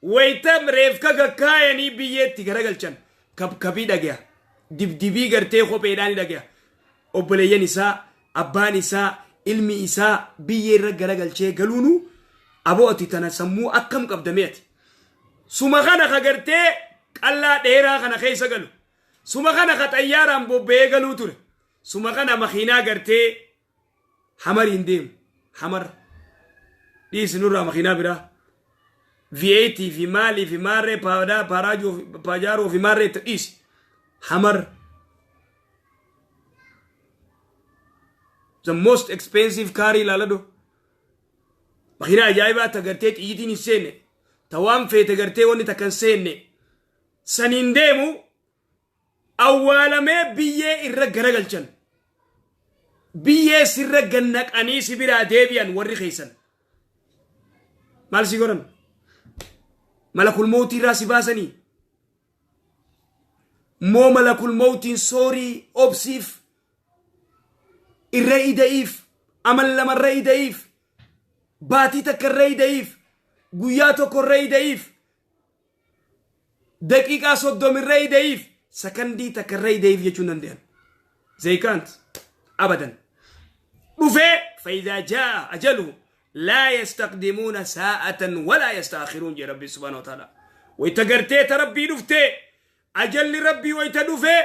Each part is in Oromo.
Wayta reefka gakkaayanii biyyeetti garagalchan kabkabii dhagaya. Dibdibii gartee kopheedhaan dhagaya. Obboleeyyan isaa, abbaan isaa, ilmi isaa biyyee irra garagalchee galuunu aboo ati tana sammuu akkam qabda mee ati? Suma kana ka gartee qallaa dheeraa kana keessa galu. Suma kana ka xayyaaraan bobba'ee galuu ture. Suma kana makiinaa gartee Hamariin deemu. Hamar. Dhiisi nurraa makiinaa biraa. V8 fi maalii fi maarree paadaa paaraajoo fi paajaaroo fi maarree itti dhiisi. Hamar. The most expensive car ilaaladhu. Makiinaa ajaa'ibaa ta gartee xiyyitiin hin seenne. Ta waan feete gartee wanni takka hin seenne. Saniin deemu awwaalamee biyyee irra garagalchan. Biyyee sirra gannaqanii si biraa deebi'an warri keessan. Maal si godhan? Malakul mawtii irraa si baasanii? Moo malakul mawtiin soorii obsiif irra ida'iif amal lamarra ida'iif baatii takka irra ida'iif guyyaa tokko irra ida'iif daqiiqaa 30 irra ida'iif sakandii takka irra ida'iif jechuun danda'an. They can't. Abadan. Dhufee faayidaa jaa ajaluhu laa yastaqdimuuna saa'atan walaa yastaakhiruun jee Rabbi subhaanahu wa ta'ala. Wayta gartee ta Rabbii dhuftee ajalli Rabbii wayta dhufee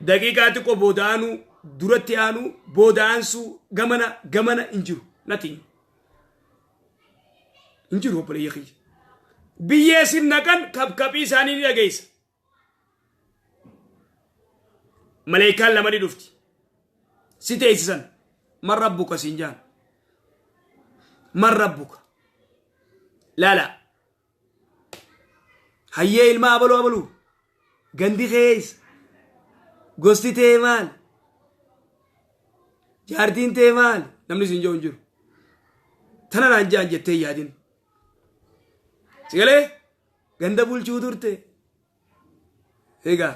daqiiqaa xiqqoo booda aanuu duratti aanuu booda aansuu gamana gamana hin jiru. Nothing. Hin jiru obboleeyya kiyya. Biyyee sin naqan kabkabii isaanii ni dhageessa. Maleekaan lama ni dhufti. Si teessisan. Man rabbuka siin jaan. Man rabbuka. Laala. Hayyee ilma abaluu abaluu. Gandi keessa. Gosti tee maal? Jaartiin tee maal? Namni siin jiru hin jiru. Tana naan jaan jettee yaadin. Sigalee ganda bulchuu turte. Egaa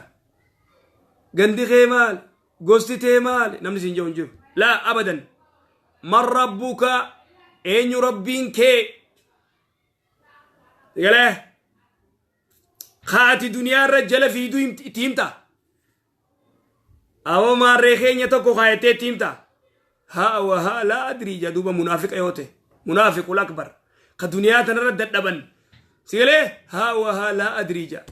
gandi kee maal? Gosti tee maal? Namni siin jiru hin jiru. Laa abadan. Man rabbuka eenyu rabbiin kee? Sigalee haati duniyaa irra jala fiiduu itti himta. Awoo maarree keenya tokko kaayattee itti himta. Haa wa haa laa adrii jedha duuba munaafiqa yoo ta'e. Munaafiqul akbar. Ka duniyaa tanarra dadhaban. Sigalee haa wa haa laa adrii jedha.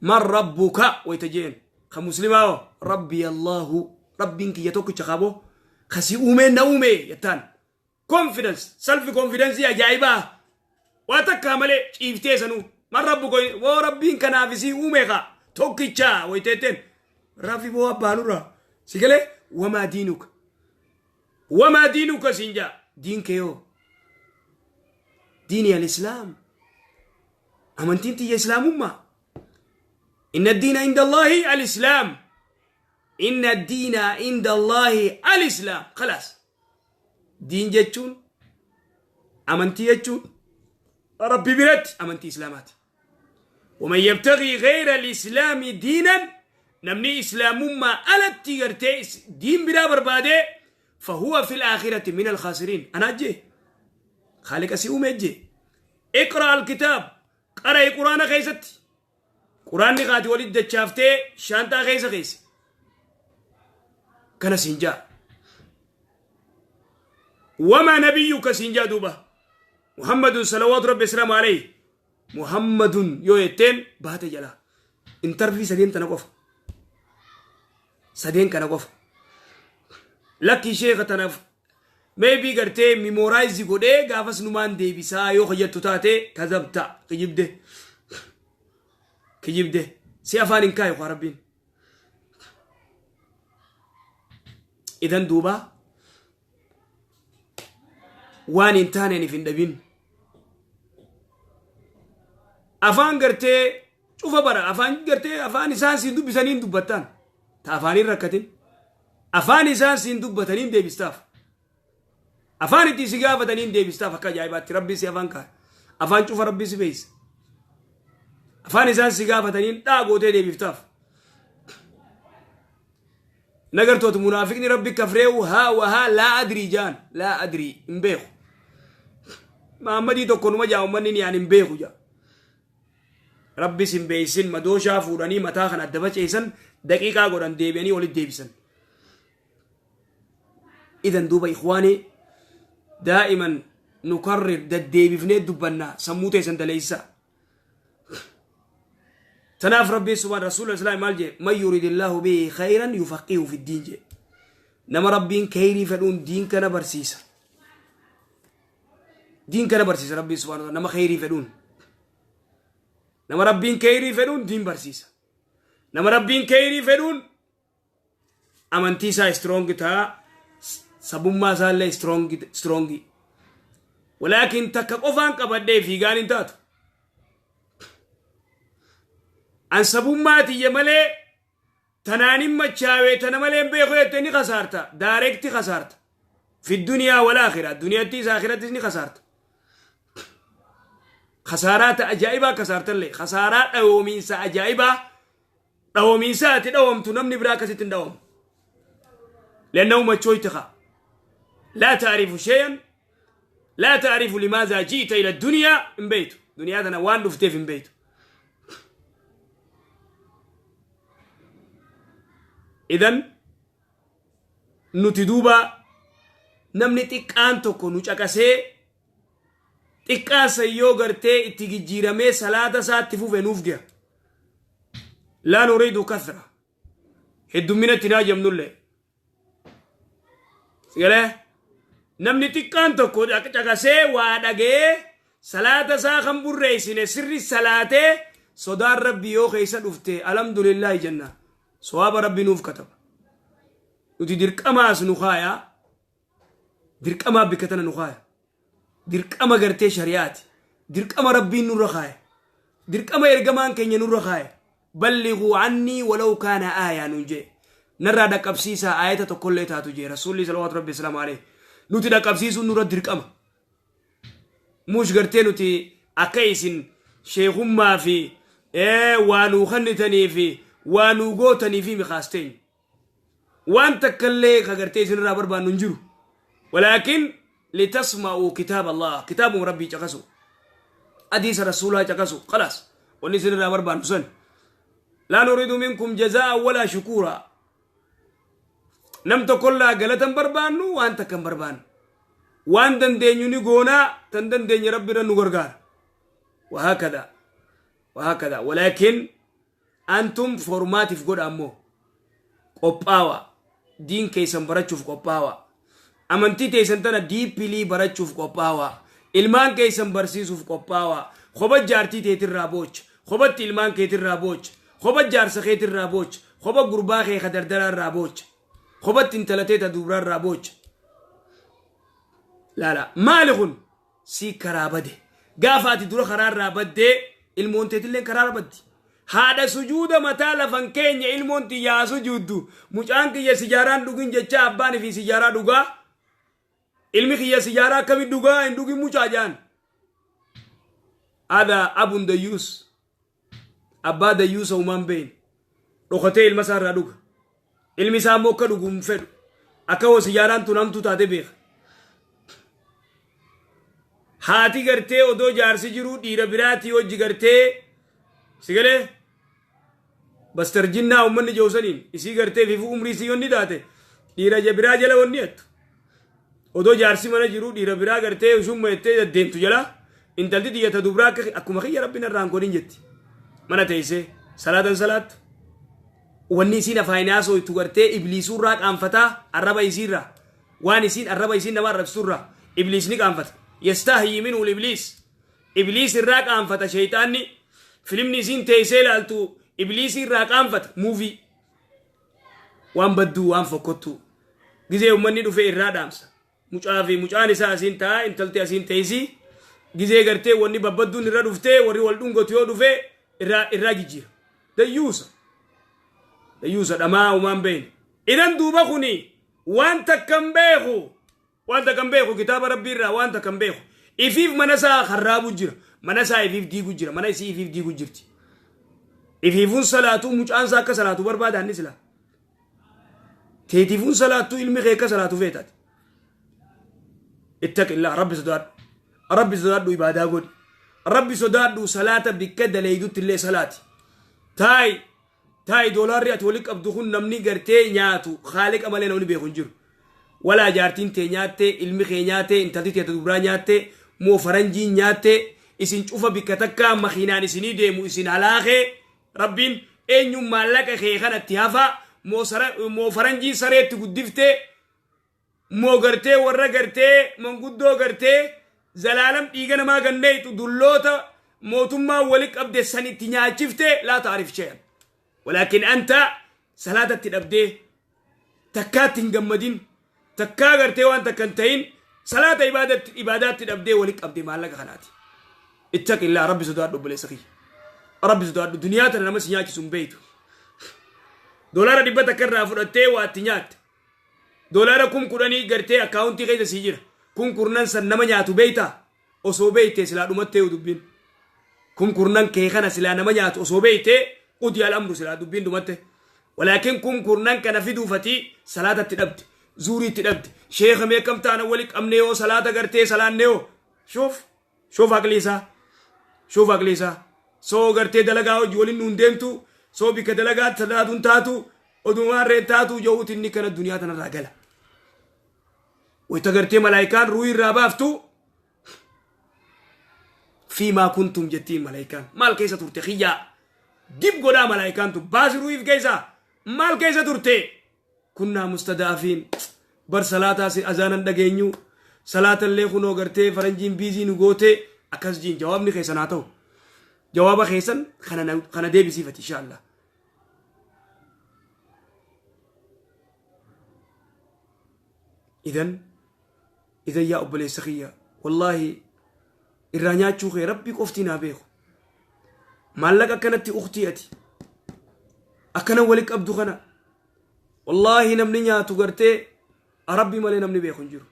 Man rabbuka wayta jeen. Ka muslimaa hoo rabbi Allahu rabbiin kiyya tokkicha qaboo ka si uumee na uumee jettaan. Confidence, self confidence ajaa'ibaa. Waa takkaa malee ciiftee sanuu. Man rabbu koo woo rabbiin kanaaf isii uume kaa tokkichaa wayiteetteen. Rabbi boo abbaanurraa. Si galee wamaa diinuka. Wamaa diinuka siin jaa. Diin kee hoo. Diini al-Islaam. Amantiin tiyya Islaamummaa. Inna diina inda Allahi al-Islaam. Inna diina inda Allahi al-Islaam. Khalaas. Diin jechuun amantii jechuun Rabbi biratti amantii Islaamaati. Waman yabtagii gayra al-Islaami diinan namni Islaamummaa alatti gartee diin biraa barbaadee fahuwa fil aakhirati min al-khaasiriin. Anaa jee Khaaliqa si uume jee. Iqra al-kitaab qara'i Quraana keessatti. Quraanni kaati walitti dachaaftee shaanxaa keessa keesse. Kana siin jaa. Wamaa nabiyyuka siin jaa duuba. Muhammadun salawaatu rabbi islaamu alayhi. Muhammadun yoo jetteen baate jalaa. Intarvii sadeen tana qofa. Sadeen kana qofa. Lakki sheeka tanaaf maybe gartee memorize godhee gaafas numaan deebisaa yoo kajettu taate kazabta kijibde. Kijibde. Si afaan hin kaayu kaa rabbiin. Idan duuba waan hin taaneen if hin dhabin. Afaan gartee cufa bara afaan gartee afaan isaan siin dubbisaniin dubbattaan ta afaaniin rakkatin afaan isaan siin dubbataniin deebistaaf afaan itti si gaafataniin deebistaaf akka ajaa'ibaatti rabbiin si afaan kaa'e afaan cufa rabbiin si beeysa afaan isaan si gaafataniin dhaa gootee deebiftaaf nagartoota munaafiqni rabbi kafreewu haa wahaa laa adrii jaan laa adrii hin beeku. Mahammadii tokko numa jaa ummanni ni ani hin beeku jaa. Rabbi sin beeysin madooshaa fuudhanii mataa kana adda faceessan, daqiiqaa godhan, deebi'anii walitti deebisan. Idan duuba ikhwaanii, daa'iman nukarrir, deddeebifnee dubbannaa, sammuu teessan daleessaa. Tanaaf Rabbiin subhaan Rasuula Islaam maal jee? Man yuridillahu bihi khayran yufaqihu fi diin jee. Nama Rabbiin khayrii fedhuun diin kana barsiisa. Diin kana barsiisa Rabbiin subhaan nama khayrii fedhuun. Nama Rabbiin khayrii fedhuun diin barsiisa. Nama Rabbiin khayrii fedhuun amantii isaa strong ta'a, sabummaa isaa illee strong strong. Walaakin takka qofaan qabadhee fiigaan hin taatu. An sabummaa tiyya malee tanaan hin machaawee, tana malee hin beeku jettee ni kasaarta. Direct kasaarta. Fi duniyaa wal aakhira. Duniyattis akhirattis ni kasaarta. Kasaaraa ta ajaa'ibaa kasaartallee, kasaaraa dhawoomiinsa ajaa'ibaa, dhawoomiinsa ati dhawamtu namni biraa akkasitti hin dhawamu. لأنه مچويتها لا تعرف شيئا، لا تعرف لماذا جئت إلى الدنيا. hin beeytu duniyaa tana waan dhufteef hin beeytu. Idan nuti duuba namni xiqqaan tokko nu caqasee, xiqqaan san yoo gartee itti jijjiiramee salaata isaatti fufe nuuf gaha. لا نريد كثرة, heddumminatti naa jabnullee sigalee namni xiqqaan tokko caqasee waa dhagee salaata isaa kan burreessine sirri salaatee sodaan Rabbi yoo keessa dhufte, alhamdulillaahi jenna, sawaaba Rabbi nuuf kataba. Nuti dirqamaas nu kaaya, dirqamaa bikka tana nu kaaya, dirqama gartee shari'aati, dirqama Rabbiin nurra kaaya, dirqama ergamaan keenya nurra kaaya. بلغوا عني ولو كان آية nuun jee. Narraa dhaqqabsiisaa aayata tokkollee taatu jee Rasuulli صلوات ربي وسلامه عليه. Nuti dhaqqabsiisuun nurra dirqama. Mush gartee nuti akka isin sheekummaa fi waa nuu kennitanii fi waa nuu gootanii fi mikaasteenya waan takkallee ka gartee isinirraa barbaannu hin jiru. ولكن لتسمعوا كتاب الله, kitaabuma Rabbii caqasu, hadiisa Rasuulaa caqasu, خلاص. Wanni isinirraa barbaannu san. لا نريد منكم جزاء ولا شكورا. Nam tokkollaa galatan barbaannu, waan takka hin barbaannu. Waan dandeenyu ni goonaa, tan dandeenye Rabbi irra nu gargaara. وهكذا وهكذا. ولكن أنتم formaatiif godha ammoo qophaawa, diin keessan barachuuf qophaawa, amantii teessan tana deeply barachuuf qophaawa, ilmaan keessan barsiisuuf qophaawa. Kopha jaartii teetirraa boocha, kophatti ilmaan keetirraa boocha, kopha jaarsa keetirraa boocha, kopha gurbaa kee ka dardaraarraa boocha, kophatti intala teeta dubaraarraa boocha. Laala, maali kun si karaa bade? Gaafa ati dura karaarraa baddee, ilmoon teetillee karaarra baddi. Haadha sujuuda mataa lafan keenya, ilmoon tiyyaa sujuuddu, mucaan kiyya sijaaraan dhugin jecha abbaan fi sijaaraa dhugaa, ilmi kiyya sijaaraa akkamit dhugaa, hin dhugin mucaa jaan. Ada abun dayyuus, abbaa dayyuusa umaan beyin dhokatee ilma isaa irraa dhuga. Ilmi isaa immoo akka dhugu hin fedhu, akka hoo sijaaraan tun hamtuu taate beeka. Haati gartee odoo jaarsi jiruu dhiira biraatii hojji gartee sigalee bastarjinnaa ummanni joosaniin isii gartee fifu umrii isii yonni taate dhiira biraa jala wanni jettu, odoo jaarsi mana jiruu dhiira biraa gartee ushumma jettee deddeemtu jala intalti xiyyata dubraa akka akkuma kiyya Rabbiin irraan godhin jetti. Mana teessee salaatan salaattu, wanni isiin afaanii haasooytu gartee ibliisuurraa qaanfataa. Arraba isiirraa, waan isiin arraba isiin nama arrabsiturraa ibliis ni qaanfata. يستحيي منه الإبليس, ibliis irraa qaanfata sheeyxaanni. Filimni isiin teessee ilaaltu ibliis irraa qaanfata. Movie waan badduu, waan fokkottuu gizee ummanni dhufe irraa dhaamsa. Mucaa fi mucaan isaa asiin ta'a, intalti asiin teessii, gizee gartee wanni babbadduun irra dhuftee warri wal dhungatu yoo dhufe irraa jijjiira. Dayyuusa, dayyuusa dhamaa umaan beeyne. Idan duuba kuni waan takkan beeku, waan takkan beeku, kitaaba Rabbii irraa waan takkan beeku. Ifiif mana isaa harraabu jira, mana isaa ifiif diigu jira, mana isii ifiif diigu jirti. Ifiifuun salaatuu, mucaan isaa akka salaatu barbaada. Anni sila teetiifuun salaattuu, ilmi kee akka salaatu feetaati. اتق الله, Rabbi sodaadhu. Rabbi sodaadhu, ibaadaa godhi. Rabbi sodaadhu, salaata bikka daleeydutti illee salaati. Taa'i taa'i, doolaarri ati wali qabdu kun namni gartee nyaatu haaliqa malee namni beeku hin jiru. Walaa jaartiin tee nyaattee, ilmi kee nyaattee, intalti tee dubraa nyaattee, moo faranjiin nyaattee, isin cufa bikka takkaa makiinaan isinii deemu isin halaakee. Rabbiin eenyuun maallaqa kee kanatti hafaa? Moo faranjiin sareetti guddiftee, moo gartee warra gartee manguddoo gartee zalaalam dhiiga namaa ganneeytu dulloota mootummaa wali qabde san itti nyaachiftee? Laa ta'rif shay'an, walaakin anta salaatatti dhabdee, takkaatti hin gammadin, takkaa gartee waan takka hin ta'in, salaata ibaadaatti dhabdee wali qabde maallaqa kanaati. Ittaqillaa, Rabbi sodaadhu. Obboleessa kiyya, Rabbi sodaadhu. Duniyaa tana nama si nyaachisu hin beeytu. Doolaara 100 irraa fudhattee waa itti nyaatte. Doolaara 10,000 gartee akkaawuntii keessa sii jira. 10,000 san nama nyaatu beeytaa? Osoo beeytee silaa dhumattee dubbiin. 10,000 kee kana silaa nama nyaatu osoo beeytee, qudiya al-amru, silaa dubbiin dhumatte. Walaakin 10,000 kana fiduufati salaatatti dhabde, zuuriitti dhabde. Sheeka meeqam taana wali qabne yoo salaata gartee salaanne yoo shuuf shuuf aqlii isaa, shuuf aqlii isaa. Soo gartee dalagaa hojii waliin nuun deemtu, soo bikka dalagaa salaatuun taatu, odumaan reen taatu ja'uuti inni kana duniyaa tanarraa gala. Wayita gartee malaayikaan ruuhii irraa baaftu, "Fiimaa kuntum?" jettiin malaayikaan. "Maal keessa turte kiyyaa?" Dib godhaa malaayikaan tun baasi ruuhiif keessa. "Maal keessa turte?" "Kunnaa mustadaafiin bar, salaataa azaanan dhageenyu, salaatallee kunoo gartee faranjiin biizii nu goote." Akkas jiin. Jawaabni keessan haa ta'u. Jawaaba keessan kana deebisiifati insha Allah. Idan yaa obboleessa kiyya, wallaahi irraa nyaachuu kee Rabbii qofti naa beeku. Maallaqa akkanatti uktii ati akkana wali qabdu kana, wallaahi namni nyaatu gartee Rabbii malee namni beeku hin jiru.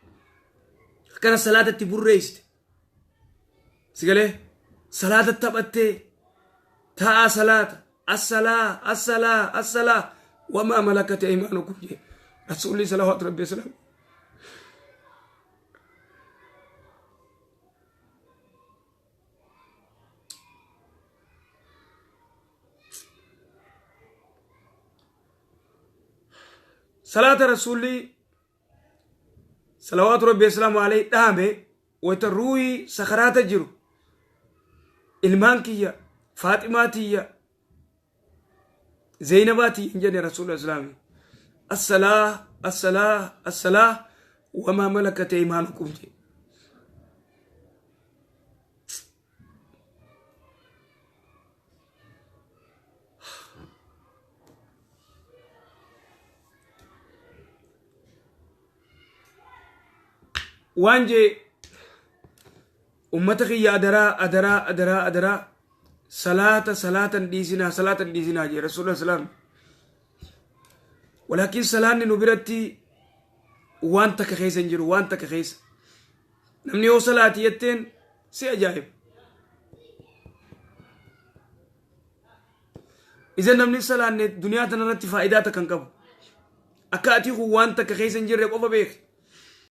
Akkana salaatatti burreessite, sigalee salaata taphattee taa'aa salaata. Assalaa, assalaa, assalaa wamaa malakat aymaanukum jee Rasuulli salawaatu Rabbi wasalaam. Salaata Rasuulli salawaatu Rabbi wasalaamu alayhi dhaame wayta ruuhii sakaraata jiru, "Ilmaan kiyya, Faaximaa tiyya, Zeynabaa tiyya" hin jenne. Rasuula Islaami "Assalaa, assalaa, assalaa wamaa malakat aymaanukum" jedhe. Waan jee, ummata kiyya, adaraa, adaraa, adaraa, adaraa, salaata salaatan dhiisinaa, salaatan dhiisinaa jee Rasuula Islaam. Walaakin salaanni nu biratti waan takka keessa hin jiru, waan takka keessa. Namni yoo salaati jetteen si ajaa'iba. Isa namni salaanne duniyaa tanarratti faayidaa takka hin qabu. Akka ati kun waan takka keessa hin jirre qofa beeki.